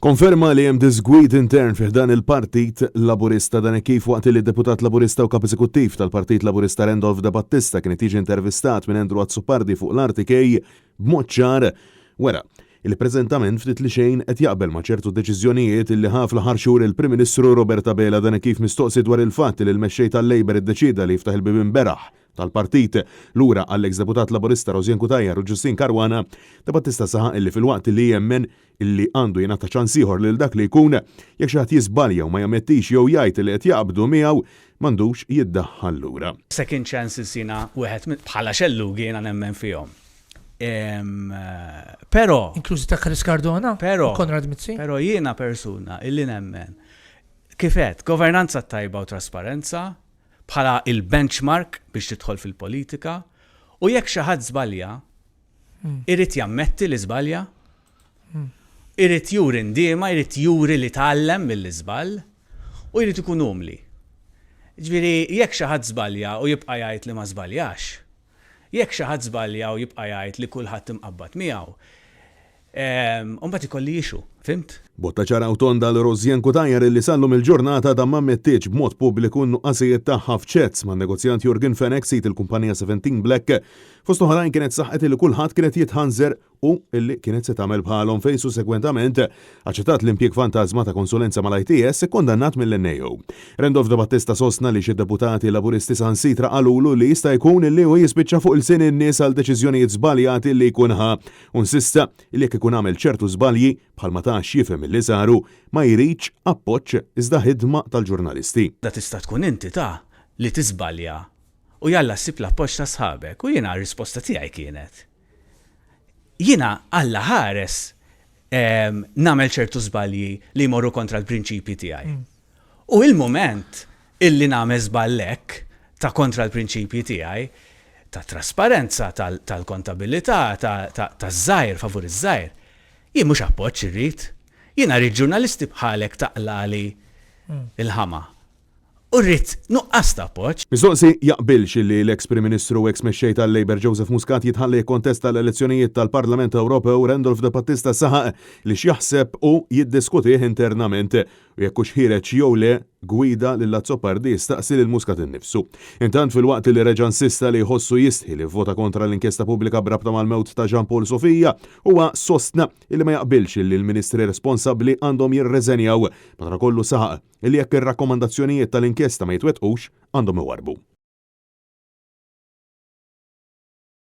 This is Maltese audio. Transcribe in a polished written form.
Konferma li hemm diżgwid intern fi ħdan il-Partit Laburista. Dan hekk kif waqt li d-Deputat Laburista u Kap Eżekuttiv tal-Partit Laburista Randolph De Battista kien qed jiġi intervistat minn Andrew Azzopardi fuq l-RTK b'mod ċar wera li preżentament ftit li xejn qed jaqbel ma' ċertu deċiżjonijiet li ħa fl-aħħar xhur il-Prim Ministru Robert Abela. Dan hekk kif mistoqsi dwar il-fatt li l-Mexxej tal-Labour iddeċieda li jiftaħ il-bibien beraħ tal-partit lura għall-eks Deputat Laburista Rosianne Cutajar u Justyne Caruana, De Battista saħaq illi filwaqt li jemmen illi għandu jingħata ċans ieħor lil dak li jkun, jekk xi ħadd jiżbalja u ma jammettix jew jgħid li qed jaqbdu miegħu, m'għandux jiddaħħal lura. Second chances jiena wieħed minn, bħala xellugi jiena nemmen fihom. Però. Inklużi ta' Chris Cardona u Konrad Mizzi. Però jiena persuna illi nemmen, kif għedt, governanza tajba u trasparenza, bħala il-benchmark biex tidħol fil-politika u jekk xi ħadd żbalja, irid jammetti li żbalja, irid juri ndiema, irid juri li tgħallem mill-iżball u jrid ikun umli. Ġifieri jekk xi ħadd żbalja u jibqa' jgħid li ma żbaljax, jekk xi ħadd żbalja u jibqa' jgħid li kulħadd imqabbad miegħu, U mbagħad ikolli issue, fhimt? Botta ċara u tonda għal Rosianne Cutajar illi sal-lum il-ġurnata għadha m'ammettietx b'mod pubbliku n-nuqqasijiet tagħha f'chats man-negozjant Yorgen Fenech sid il-kumpanija Seventeen Black. Fost oħrajn kienet saħqet illi kulħadd kien qed jitħanżer u illi kienet se tagħmel bħalhom fejn sussegwentament aċċettat l-impjieg fantażma ta' konsulenza mal-ITS ikkundannat mill-NAO. Randolph De Battista sostna li xi deputati Laburisti saħansitra qalulu li jista' jkun illi hu jispiċċa fuq ilsien in-nies għal deċiżjonijiet żbaljati li jkun ħa U nsista li jekk ikun għamel ċertu żbalji, bħalma ta x'jifhem li saru, ma jridx appoġġ iżda ħidma tal-ġurnalisti. Da tista' tkun inti ta' li tiżbalja u jalla ssib l-appoġġ ta' sħabek u jiena r-risposta tiegħi kienet, jiena Alla ħares nagħmel ċertu żbalji li jmorru kontra l-prinċipji tiegħi. U il-mument illi nagħmel żball hekk ta' kontra l-prinċipji tiegħi, ta' trasparenza, tal-kontabilità, taż-żgħir, favur iż-żgħir, jien mhux appoġġ irrid. Jiena rrid ġurnalisti bħalek taqlagħli l-ħama. U rrid nuqqas ta' appoġġ. Mistoqsi jaqbilx li l-eks Prim Ministru u eks Mexxej tal-Labour Joseph Muscat jitħalla jikkontesta l-elezzjonijiet tal-Parlament Ewropew, Randolph De Battista saħaq li x'jaħseb hu jiddiskutih internament. U jekk hux ħiereġ jew le gwida lil Azzopardi jistaqsi lil Muscat innifsu. Intant filwaqt li reġa' insista li jħossu jistħi li vvota kontra l-inkjesta pubblika b'rabta mal-mewt ta' Jean Paul Sofia, huwa sostna li ma jaqbilx li l-Ministri responsabbli għandhom jirreżenjaw. Madankollu saħaq li jekk ir-rakkomandazzjonijiet tal-inkjesta ma jitwettqux, għandhom iwarrbu.